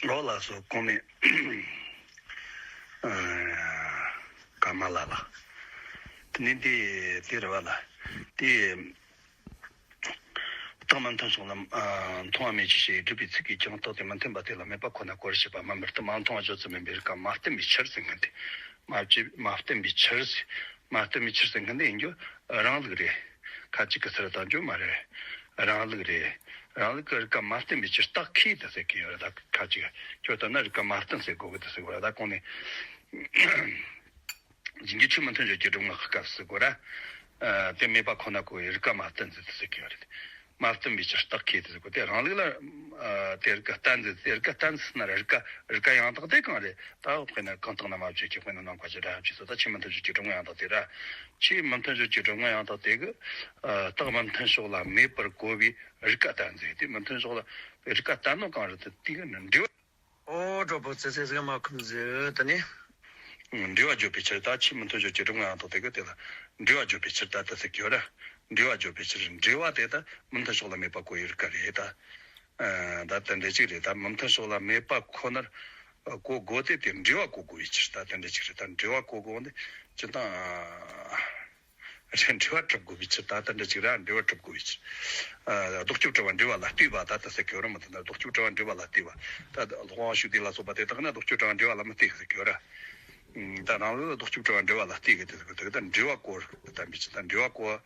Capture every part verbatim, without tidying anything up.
ལོ་ལ་སོགས་གོང་ནས་ཀརྨ་ལགས་ལ། དེ་ནས་དེ་དེ་རེད་བ་ལ། དེ་རྟགས་མི་མཐུན་ཕྱོགས་ལ་མཐོང་བ་མེད་ཅེས་བྱ་བའི་སྒྲུབ་པའི་ཚིག་གིས་ཀྱང་རྟགས་དེ་མི་མཐུན་པ་དེ་ལ་མེད་པ་ཁོ་ན་གོ་རུ་བྱེད་པ་སྨྲ་མི་སྲིད། མ་མཐོང་བ་གཞི་ཙམ་མིན་པའི་རིགས་ཀ་མ་བསྟན་པའི་ཕྱིར་ཟེར་མཁན་དེ། མ་བཅད་མ་བསྟན་པའི་ཕྱིར་ཟེར། མ་བསྟན་པའི་ཕྱིར་ཟེར་མཁན་དེ་ཡིན་རྒྱུ་རང་ལུགས་རེད། ཁ་ཅིག་གིས་ཟེར་བཏང་རྒྱུ་མ་རེད། རང་ལུགས་རེད། རང་ལུགས་ཀྱི་རིགས་ཀ་མ་བསྟན་པའི་ཕྱིར་རྟགས་ཁས་དེ་ཟེར་གི་ཡོད་རེད། ད་ཁ་ཅིག་ཁྱོད་ལྟར་ན་རིགས་ཀ་མ་བསྟན་ཟེར་དགོས་གི་དེ་ཟེར་དགོས་རེད། ད་གོང་ནས་རྗེས་འཇུག་ཆོས་མི་མཐུན་སྦྱོར་གྱི་སྒྲུབ་ངག་གི་སྐབས་སུ་གོ་ར། ཨ། དེ་མེད་པ་ཁོ་ན་གོ་བའི་རིགས་ཀ་མ་བསྟན་ཟེར་དེ་ཟེར་གི་ཡོད་རེད། མ་བསྟན་པའི་ཕྱིར་རྟགས་ཁས་དེ་ཟེར་གོ། དེ་རང་ལུགས་ལ། ཨ། དེ་རིགས་ཀ་བསྟན་ཟེར། དེ་རིགས་ཀ་བསྟན་ཟེར་ན་རིགས་ཀ་རིགས་ཀ་ཡང་དག་དེ་གང་རེད། ད་དཔེར་ན་གང་དག་ན་མ་བཅོས་ཀྱི། དཔེར་ན་ནམ་མཁའ་ཇི་ལྟར་ཡང་བཅོས་སོ། ད་ཆོས་མི་མཐུན་སྦྱོར་གྱི་སྒྲུབ་ངག་ཡང་དག་དེ་ར། ཆོས་མི་མཐུན་སྦྱོར་གྱི་སྒྲུབ་ངག་ཡང་དག་དེ་གི། ཨ། རྟགས་མི་མཐུན་ཕྱོགས་ལ་མེད་པར་གོ་བའི་རིགས་ཀ་བསྟན་ཟེར། དེ་མི་མཐུན་ཕྱོགས་ལ་རིགས་ཀ་བསྟན་ནོ་གང་རེད། དེ་དེ་གི་ནི་འབྲས་བུ། ཨོ། གྲོགས་པོ་ཚེ་ཚེ་ཟིག་མ་ཁུམ་ཟེར་ད་ནི། འབྲེལ་བ་བརྗོད་པའི་ཕྱིར་ད་ཆོས་མི་མཐུན་སྦྱོར་གྱི་སྒྲུབ་ངག་ཡང་དག་དེ་གི་དེ་ལ་འབྲེལ་བ་བརྗོད་པའི་ཕྱིར་ད་དེ་ཟེར་གི་ཡོད་ར། འབྲེལ་བ་བརྗོད་པའི་ཕྱིར་འབྲེལ་བ་དེ་ད་མི་མཐུན་ཕྱོགས་ལ་མེད་པ་གོ་ཡི་རིགས་ཀ་རེད་ད། ཨ། ད་དེ་འདྲ་ཅིག་རེད། ད་མི་མཐུན་ཕྱོགས་ལ་མེད་པ་ཁོ་ནར་གོ་དགོས་ཏེ། དེ་འབྲེལ་བ་གོ་དགོས་པའི་ཕྱིར་ད་དེ་འདྲ་ཅིག་རེད། ད་འབྲེལ་བ་གོ་དགོས་ནི་སྤྱིར་བཏང་། རེད། འབྲེལ་བ་གྲུབ་དགོས་པའི་ཕྱིར་ད་ལྟ་འདྲ་ཅིག་ར། འབྲེལ་བ་གྲུབ་དགོས་པའི་ཕྱིར། ཨ། ལྡོག་སྐྱོབ་གྲུབ་པ་འབྲེལ་བ་ལ་ལྟོས་པ་ད་ལྟ་ཟེར་གི་ཡོད་ར། མི་ད་ལྡོག་སྐྱོབ་གྲུབ་པ་འབྲེལ་བ་ལ་ལྟོས་པ། ད་ལོག་པའང་ཞུགས་དེ་ལ་སོགས་པ་དེ་དག་ནི་ལྡོག་སྐྱོབ་གྲུབ་པ་འབྲེལ་བ་ལ་མི་ལྟོས་ཟེར་གི་ཡོད་ར། ད་རང་ལུགས་ལ་ལྡོག་སྐྱོབ་གྲུབ་པ་འབྲེལ་བ་ལ་ལྟོས་གི་དེ་ཟེར་གི་དེ་གི་ད་འབྲེལ་བ་གོ་ད་མི་ཕྱིར་ད་འབྲེལ་བ་གོ་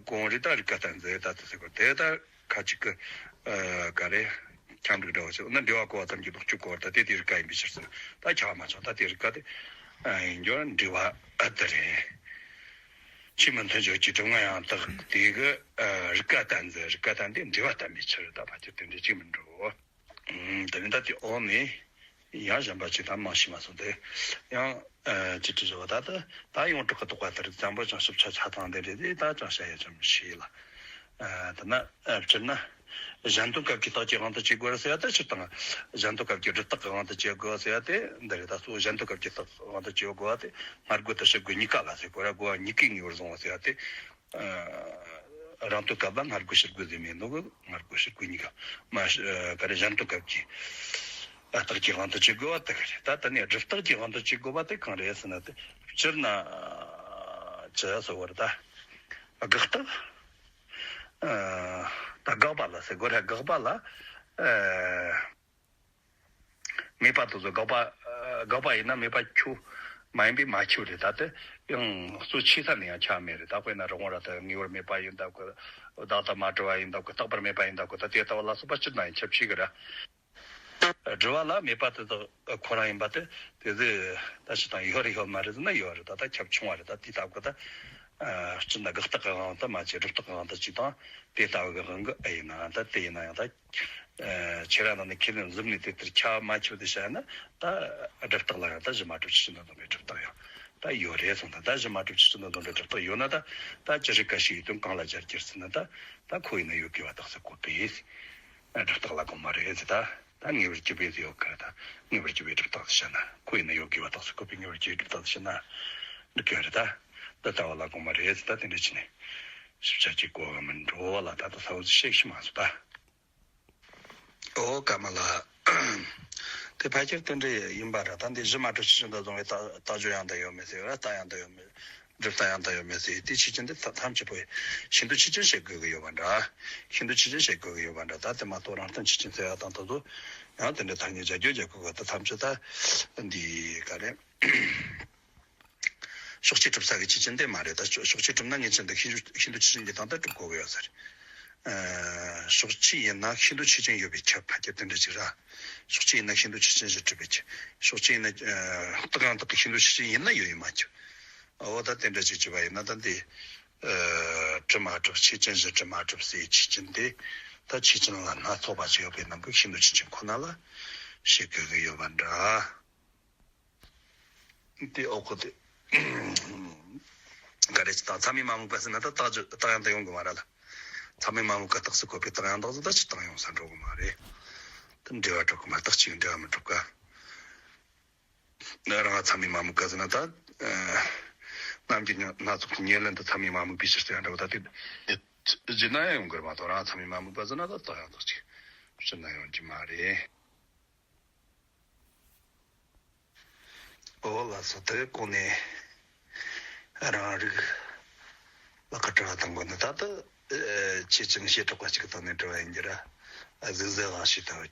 གོང་རེ་ད་རིགས་ཀ་བསྟན་ཟེར་ད་དེ་ཟེར་གི་དེ་ད། ཁ་ཅིག་གི། ཨ། ག་རེ། ཁྱབ་འཇུག་འདྲ་བོ་ཞིག་ན་འབྲེལ་བ་གོ་བ་ཙམ་གྱིས་ལྡོག་སྐྱོབ་གོ་བ་ད་དེ་དེ་རིགས་ཀ་ཡིན་པའི་ཕྱིར་ཟེར། ད་ཁྱབ་པ་མ་ཆགས། ད་དེ་རིགས་ཀ་དེ། ཨ། ཡིན་རྒྱུ་འབྲེལ་བ་ཨ་དེ་རེད། ཆོས་མི་མཐུན་སྦྱོར་གྱི་སྒྲུབ་ངག་ཡང་དག་དེ་གི། ཨ། རིགས་ཀ་བསྟན་ཟེར། རིགས་ཀ་བསྟན་ཏེ་འབྲེལ་བ་བསྟན་པའི་ཕྱིར་ད་ཕལ་ཆེར་དེ་འདྲ་ཅིག་མི་འགྲོ། ཨ། དེ་ནི་ད་དེ་འོག་ནས། ཡང་གཞན་པ་ཅིག་དང་མང་ཤས་མ་སོང་སྟེ། ཡང་། ཨ། ཅི་དྲི་བ་ད་ད་ད་ཡོངས་གྲགས་ཀྱི་དོགས་པ་ལྟར་བཙན་པོ་ཅང་ཞིབ་ཆ་ཆ་ཚང་དེ་རེད་དེ། ད་ཅང་བཤད་ཡ་ཅང་མི་ཤེས་ལ། ཨ། ད་ན། ཨ། སྤྱིར་ན། གཞན་དོན་སྐབས་ཀྱི་རྟགས་ཀྱི་དབང་དུ་བྱེད་དགོས་ཟེར་ཡ་དེ་སྤྱིར་བཏང་། གཞན་དོན་སྐབས་ཀྱི་སྒྲུབ་རྟགས་ཀྱི་དབང་དུ་བྱེད་དགོས་ཟེར་ཡ་དེ་འདི་རེད། ད་གཙོ་བོ་གཞན་དོན་སྐབས་ཀྱི་རྟགས་དབང་དུ་བྱེད་དགོས་པ་དེ་སྔ་རྒོལ་དང་ཕྱི་རྒོལ་གཉིས་ཀ་ལ་ཟེར་དགོས་ར། རྒོལ་བ་གཉིས་ཀའི་ངེས་པར་བཟུང་བ་ཟེར་ཡ་དེ། ཨ། རང་དོན་སྐབས་ལ་སྔ་རྒོལ་ཕྱི་རྒོལ་ཟེར་མེད་ནོ་གི། སྔ་རྒོལ་ཕྱི་རྒོལ་གཉིས་ཀ་མ། ཨ། ག་རེ། གཞན་དོན་སྐབས་ཀྱི་རྟགས་ཀྱི་དབང་དུ་བྱེད་དགོས་པ་དེ་ག་རེད། ད་དེ་ནས་སྒྲུབ་རྟགས་ཀྱི་དབང་དུ་བྱེད་དགོས་པ་དེ་གང་རེད་ཟེར་ན། དེ་སྤྱིར་ན་ཅི་ཟེར་བ་རེད། ད་དགག་རྟགས། ཨ། ད་དགག་པ་ལ་ཟེར་དགོས་རེད། དགག་པ་ལ། ཨ། མེད་པ་དེ་ཚོ་དགག་པ། ཨ། དགག་པ་ཡིན་ན་མེད་པ་ཁྱབ། མ་ཡིན་པས་མ་ཁྱབ་རེད། ད་དེ་ཡང་གཙོ་ཆེ་ས་ནས་ཡང་ཁྱབ་མེད་རེད། ད་དཔེར་ན་རི་བོང་རྭ་དེ་ངེས་པར་མེད་པ་ཡིན་སྟབས་ཀྱིས། བདག་ལྟ་མ་གྲུབ་པ་ཡིན་སྟབས་ཀྱིས། རྟག་པར་མེད་པ་ཡིན་སྟབས་ཀྱིས། ད་དེ་ལྟ་བུ་ལ་སོགས་པ་སྤྱིར་ན་ཡང་ཁྱབ་ཆེ་གི་ར། སྒྲུབ་པ་ལ་མེད་པ་དེ་དག་ཁོ་རང་ཡིན་པ་དེ། དེ་ཚོ་ད་སྤྱིར་བཏང་ཡོད་རེད་ཡོད་མ་རེད་ཟེར་ན་ཡོད་རེད། ད་ད་ཁྱབ་ཆུང་བ་རེད། ད་དེ་ལྟ་བུ་ད། ཨ། སྤྱིར་ན་དགག་རྟགས་ཀྱི་དབང་དུ་མ་བྱས། སྒྲུབ་རྟགས་ཀྱི་དབང་དུ་བྱས་དང་། དེ་ལྟ་བུ་གི་དབང་གིས་ཨེ་ཡིན་ན་ད་དེ་ཡིན་ན་ཡང་ད། ཨ། ཁྱེད་རང་ནང་ནས་ཁས་ལེན་གཟིམ་ནས་དེ་ལྟར་ཁྱབ་མ་ཁྱབ་དེ་བཤད་ན། ད་སྒྲུབ་རྟགས་ལ་ཡང་ད་གཞི་མ་གྲུབ་ཆོས་ཅན་དང་ལྡན་པའི་སྒྲུབ་རྟགས་ཡང་ད་ཡོད་རེད་གསུངས། ད་ད་གཞི་མ་གྲུབ་ཆོས་ཅན་དང་ལྡན་པའི་སྒྲུབ་རྟགས་ཡོད་ན། ད་ད་ཅི་རིགས་ཀ་ཞིག་ཡོད་དོན་གང་ལ་སྦྱར་རྒྱུ་ཟེར་ན། ད་ད་ཁོ་ཡིན་ན་ཡོད་དགོས་པ་རྟགས་གསལ་བཀོད་པས། སྒྲུབ་རྟགས་ལ་དགོངས་པ་རེད་ཟེར། ད་ད་ངེས་པར་གྱུར་པས་ཟེར་ཡོད་ཀ་རེད། ད་ངེས་པར་གྱུར་པའི་སྒྲུབ་རྟགས་ཟེར་བཤད་ན། ཁོ་ཡིན་ན་ཡོད་དགོས་པ་རྟགས་གསལ་བཀོད་པས་ངེས་པར་གྱུར་པའི་སྒྲུབ་རྟགས་ཟེར་བཤད་ན་འགྲིག་གི་རེད། ད་འདི་ལྟ་བ་ལ་དགོངས་པ་རེད་ཟེར། ད་དེ་འདྲ་བྱས་ནས་ཞིབ་ཆ་གྱིས་གོ་གི་མི་འགྲོ་ལ། ད་ད་ས་བོ་ཞིག་ཤི་མ་སོང་ད། ཨོ་ཀརྨ་ལགས། དེ་ཕལ་ཆེར་དེ་འདྲ་ཡིན་པ་རེད། ད་འདི་གཞི་མ་གྲུབ་ཆོས་ཅན་དང་ལྡན་པའི་རྟགས་རྟགས་སྦྱོར་ཡང་དག་ཡོད་མེད་ཟེར་བ་ར། རྟགས་ཡང་དག་ཡོད་མེད། སྒྲུབ་རྟགས་ཡང་དག་ཡོད་མེད་ཟེར། དེ་ཆོས་ཅན་དེ་ཐམས་ཅད་པོ་ཤིན་ཏུ་ཆོས་ཅན་བྱེད་དགོས་ཀྱི་ཡོད་པ་འདྲ། ཤིན་ཏུ་ཆོས་ཅན་བྱེད་དགོས་ཀྱི་ཡོད་པ་འདྲ། ད་དེ་མ་གཏོགས་རང་སྟོང་ཆོས་ཅན་ཟེར་ཡ་དང་དེ་ཚོ་ཡང་དེ་འདྲ་ཐ་སྙད་སྦྱར་རྒྱུ་སྦྱར་དགོས་གི། ད་ཐམས་ཅད་ད་འདི་ག་རེ། ཕྱོགས་ཆོས་གྲུབ་ས་གི་ཆོས་ཅན་དེ་མ་རེད། ད་ཕྱོགས་ཆོས་གྲུབ་ན་ངེས་ཅན་དུ་ཤིན་ཏུ་ཤིན་ཏུ་ཆོས་ཅན་གྱི་སྟེང་དུ་གྲུབ་དགོས་ཀྱི་ཡོད་ས་རེད། ཨ། ཕྱོགས་ཆོས་ཡིན་ན་ཤིན་ཏུ་ཆོས་ཅན་ཡོད་པས་ཁྱབ། ཕལ་ཆེར་དེ་འདྲ་ཅིག་ར། ཕྱོགས་ཆོས་ཡིན་ན་ཤིན་ཏུ་ཆོས་ཅན་ཞེས་གྲུབ་པས་ཁྱབ། ཕྱོགས་ཆོས་ཡིན་ན། ཨ། རྟགས་ཡང་དག་གི་ཤིན་ཏུ་ཆོས་ཅན་ཡིན་ན་ཡོད་ཡིན་མ་ཁྱབ། འོ་ད་དེ་འདྲ་ཅིག་བྱས་པ་ཡིན་ན། ད་འདི། ཨ། གྲུབ་མ་གྲུབ། ཆོས་ཅན་བཞི་གྲུབ་མ་གྲུབ་ཟེར་ཆོས་ཅན་དེ། ད་ཆོས་ཅན་ལ་སྣ་ཚོགས་པ་ཅིག་ཡོད་པའི་ནང་གི་ཤིན་ཏུ་ཆོས་ཅན་ཁོ་ན་ལ་བྱེད་དགོས་ཀྱི་ཡོད་པ་འདྲ། དེ་འོག་གི་དེ་ག་རེ་ཅིག་དང་། ཚད་མས་མ་དམིགས་པ་ཟེར་ན་ད་རྟགས་རྟགས་ཡང་དག་ཡོང་གི་མ་རེད་ལ། ཚད་མས་མ་དམིགས་པ་རྟགས་སུ་བཀོད་པའི་རྟགས་ཡང་དག་ཟེར། ད་ཅི་རྟགས་ཡོང་ས་འགྲོ་གི་མ་རེད། ད་འབྲེལ་བ་གྲུབ་གི་མ། རྟགས་གཅིག་འབྲེལ་བ་མི་གྲུབ་ག། ན་རང་ཚད་མས་མ་དམིགས་པ་ཟེར་ན་ད། ཨ། རྣམ་འགྱུར་སྣ་ཚོགས་ཀྱི་ཉེར་ལེན་དུ་ཚད་མས་མ་དམིགས་པའི་ཕྱིར་ཟེར་ཡང་འདྲ་བོ། ད་དེ་རྗེས་ན་ཡང་ཡོང་གི་རེད་མ་གཏོགས། རང་ཚད་མས་མ་དམིགས་པ་ཟེར་ན་ད་རྟགས་ཡང་དག་ཅིག་སྤྱིར་ན་ཡོང་རྒྱུ་མ་རེད། ཨོ་ལགས་སོ། དེ་གོང་ནས་རང་རིགས་ལ་ཁ་དྲི་བ་དང་པོ་ནི་ད་ལྟ་ཨེ་ཆེ་ཆུང་བྱེ་བྲག་པ་གཅིག་གི་སྟེང་ནས་དྲི་བ་ཡིན་གྱི་ར། གཟུགས་མཛེས་དབང་ཤེས་ལྟ་བུ།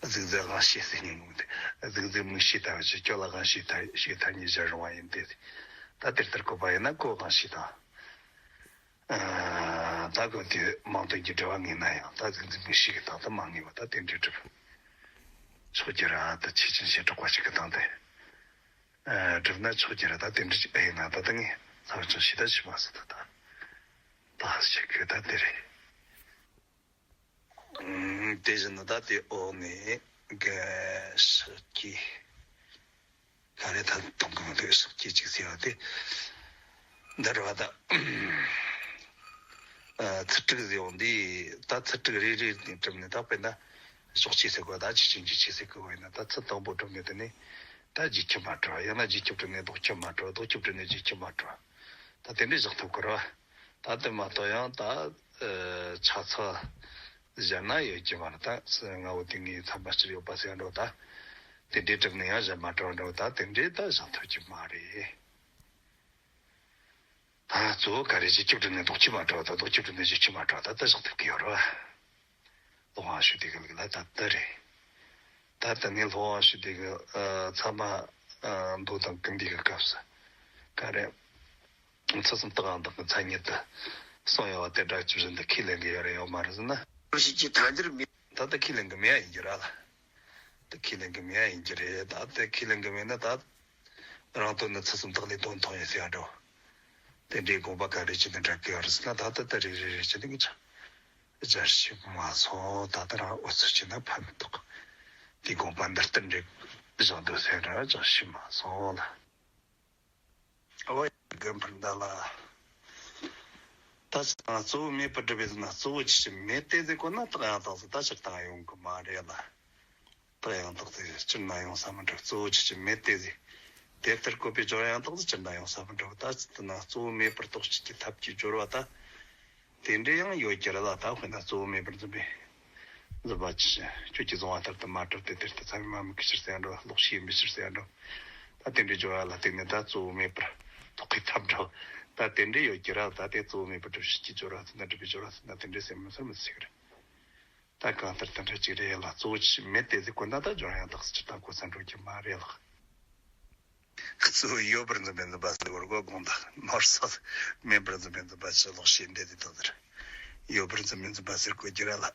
གཟུགས་མཛེས་དབང་ཤེས་ཟེར་སྙིང་པོ་འདི། གཟུགས་མཛེས་མིག་ཤེས་ལྟ་བུ་ཅིག་ཁྱོད་ལ་དབང་ཤེས་ལྟ་ཤེས་ཐ་སྙད་སྦྱར་རུང་བ་ཡིན་ཏེ། ད་དེ་ལྟར་བཀོད་པ་ཡིན་ན་ཁོ་དབང་ཤེས་དང་། ཨ་ད་གོ་དེ་མང་དོན་གྱི་འབྲེལ་བ་ངེས་ན་ཡང་ད་གཟུགས་འཛིན་མིག་ཤེས་ཀྱི་སྟེང་དུ་མ་ངེས་པ་ད་དེ་འདྲའི་གྲུབ་ཆོག་གི་ར། ད་ཆེ་ཆུང་བྱེ་བྲག་པ་ཞིག་གི་སྟེང་དུ་ཨ་གྲུབ་ན་ཆོག་གི་ར། ད་དེ་འདྲ་ཅིག་ཨེ་ཡིན་ན་ད་ད་ངས་ལྷག་ཅིང་ཤེས་ད་ཤི་མ་སི་ད་ད་ད་ཞིག་གི་ད་དེ་རེད། ཨུམ། དེ་བཞིན་ད་དེ་འོག་ནས་ག་ཤག་གི་ག་རེ་ད་གཏོང་གི་མི་འདུག་ཤག་གི་ཅིག་ཟེར་བ་དེ་འདི་རེད་བ་ད། ཨ་ཚིག་དྲུག་ཟེར་བ་འདི་ད་ཚིག་དྲུག་རེ་རེ་ནས་གྲུབ་ནས་ད་དཔེར་ན་ཤོག་ཆེ་ཟེར་དགོས། ད་ཆེ་ཆུང་གི་ཆེ་ཟེར་དགོས་ཡིན་ན་ད་ཚིག་དང་པོ་གྲུབ་ནས་དེ་ནས་ད་རྗེས་ཁྱབ་མ་གྲུབ། ཡང་ན་རྗེས་ཁྱབ་གྲུབ་ནས་ལྡོག་ཁྱབ་མ་གྲུབ། ལྡོག་ཁྱབ་གྲུབ་ནས་རྗེས་ཁྱབ་མ་གྲུབ། ད་དེ་འདྲའི་བཞག་ཐུབ་ཀྱི་རེད་བ། ད་དེ་མ་གཏོགས་ཡང་ད་ཨ་ཆ་ཚང་སྦྱར་ན་ཡོད་ཀྱི་མ་རེད། ད་ང་འོ་དེ་ངའི་ཚན་པ་སྤྱིར་ཡོད་པ་ཟེར་འགྲོ། ད་དེ་འདྲའི་གྲུབ་ནས་ཡང་སྦྱར་མ་གྲུབ་འགྲོ། ད་དེ་འདྲའི་ད་བཞག་ཐུབ་ཀྱི་མ་རེད། ད་གཙོ་བོ་ག་རེ་རྗེས་ཁྱབ་གྲུབ་ནས་ལྡོག་ཁྱབ་མ་གྲུབ། ད་ལྡོག་ཁྱབ་གྲུབ་ནས་རྗེས་ཁྱབ་མ་གྲུབ། ད་ད་བཞག་ཐུབ་ཀྱི་ཡོད་རེད་བ། ལྷོ་དབང་ཕྱོགས་དེ་གི་ལུགས་ལ་ད་ལྟ་རེད། ད་ལྟ་ནས་ལྷོ་དབང་ཕྱོགས་དེ་གི་ཨ་ཚད་མ་ཨ་མདོ་དང་ཀུན་བདེ་གི་སྐབས་སུ་ག་རེ། ཚུལ་གསུམ་རྟགས་ཡང་དག་གི་མཚན་ཉིད་དུ་གསུངས་ཡོད་པ་དེ་འདྲ་ཇི་བཞིན་དུ་ཁས་ལེན་གི་ཡོད་རེད་ཡོད་མ་རེད་ཟེར་ན། ཞིག་གི་ཐལ་འགྱུར་མེད། ད་ལྟ་ཁས་ལེན་གི་མེད་ཡ་ཡིན་གྱི་ར་ལ། ད་ཁས་ལེན་གི་མེད་ཡ་ཡིན་གྱི་རེད། ད་ལྟ་ཁས་ལེན་གི་མེད་ན་ད་རང་དོན་ནི་ཚུལ་གསུམ་རྟགས་ལས་དོན་མཐོང་ཡོད་ཟེར་ཡ་འགྲོ། དེ་འདྲའི་དགོངས་པ་ག་རེ་བྱས་ནས་འགྲེལ་གི་ཡོད་རེད་ཟེར་ན། ད་ལྟ་ད་རེ་རེ་རེ་བྱས་ནས་ངས་ཆ་སྦྱར་ཤེས་མ་སོང་། ད་ལྟ་རང་འུ་ཚོ་བྱས་ན་ཕན་མི་ཐོགས། དེའི་དགོངས་པ་འདི་ལྟར་འགྲེལ་བཞག་འདུག་ཟེར་ར་སྦྱར་ཤེས་མ་སོང་ལ། ཨོ་ཡ་དགོན་པར་འདའ་ལ། ད་ཕྱིར་ན་གཙོ་བོ་མེད་པར་སྒྲུབ་པས་ཟེར་ན། གཙོ་བོ་ཆོས་ཅན། མེད་དེ་ཟེར་གོ་ན་རྟགས་ཡང་དག་ཟེར། ད་སྤྱིར་བཏང་ཡོང་གི་མ་རེད་ལ། རྟགས་ཡང་དག་དེ་སྤྱིར་ན་ཡོང་ས་མི་འགྲོ། གཙོ་བོ་ཆོས་ཅན། མེད་དེ་ཟེར། དེ་ལྟར་བཀོད་པའི་སྦྱོར་ཡང་དག་ཟེར་སྤྱིར་ན་ཡོང་ས་མི་འགྲོ། ད་ཕྱིར་ན་གཙོ་བོ་མེད་པར་རྟོགས་བྱེད་ཀྱི་ཐབས་ཀྱི་སྦྱོར་བ་ད། དེ་འདྲ་ཡང་ཡོད་ཀྱི་རེད་ལ། ད་དཔེར་ན་གཙོ་བོ་མེད་པར་འཛིན་པའི་འཛིན་པ་ཆོས་ཅན། ཁྱོད་ཀྱིས་བཟུང་བ་ལྟར་དུ་མ་གྲུབ་སྟེ། དེ་ལྟར་ཚད་མས་མ་དམིགས་ཕྱིར་ཟེར་ཡ་འགྲོ། ལོག་ཤེས་ཡིན་པའི་ཕྱིར་ཟེར་ཡ་འགྲོ། ད་དེ་འདྲའི་སྦྱོར་བ་ལ་བརྟེན་ནས་ད་གཙོ་བོ་མེད་པར་རྟོགས་པའི་ཐབས་འགྲོ། ད་དེ་འདྲ་ཡོད་ཀྱི་རེད། ད་དེ་གཙོ་བོ་མེད་པར་སྒྲུབ་བྱེད་ཀྱི་སྦྱོར་བ་ཟེར་ན། སྒྲུབ་པའི་སྦྱོར་བ་ཟེར་ན་དེ་འདྲ་ཟེར་མི་ཟེར་མི་ཟེར་གི་རེད། ད་གང་ལྟར་དེ་འདྲ་ཅིག་རེད་ལ། གཙོ་བོ་ཆོས་ཅན། མེད་དེ་ཟེར་གོ་ན་ད་སྦྱོར་ཡང་དག་ཟེར་ད་གོ་ས་འགྲོ་གི་མ་རེད་ལགས། གཙོ་བོ་ཡོད་པར་འཛིན་པའི་འཛིན་པ་ཟེར་བར་གོ་དགོངས་དག་མར་སོགས། མེད་པར་འཛིན་པའི་འཛིན་པ་ཕྱིར་ལོག་ཤེས་འདྲེ་དེ་དག་ཟེར། ཡོད་པར་འཛིན་པའི་འཛིན་པ་ཟེར་གོ་རྒྱུ་ར་ལ།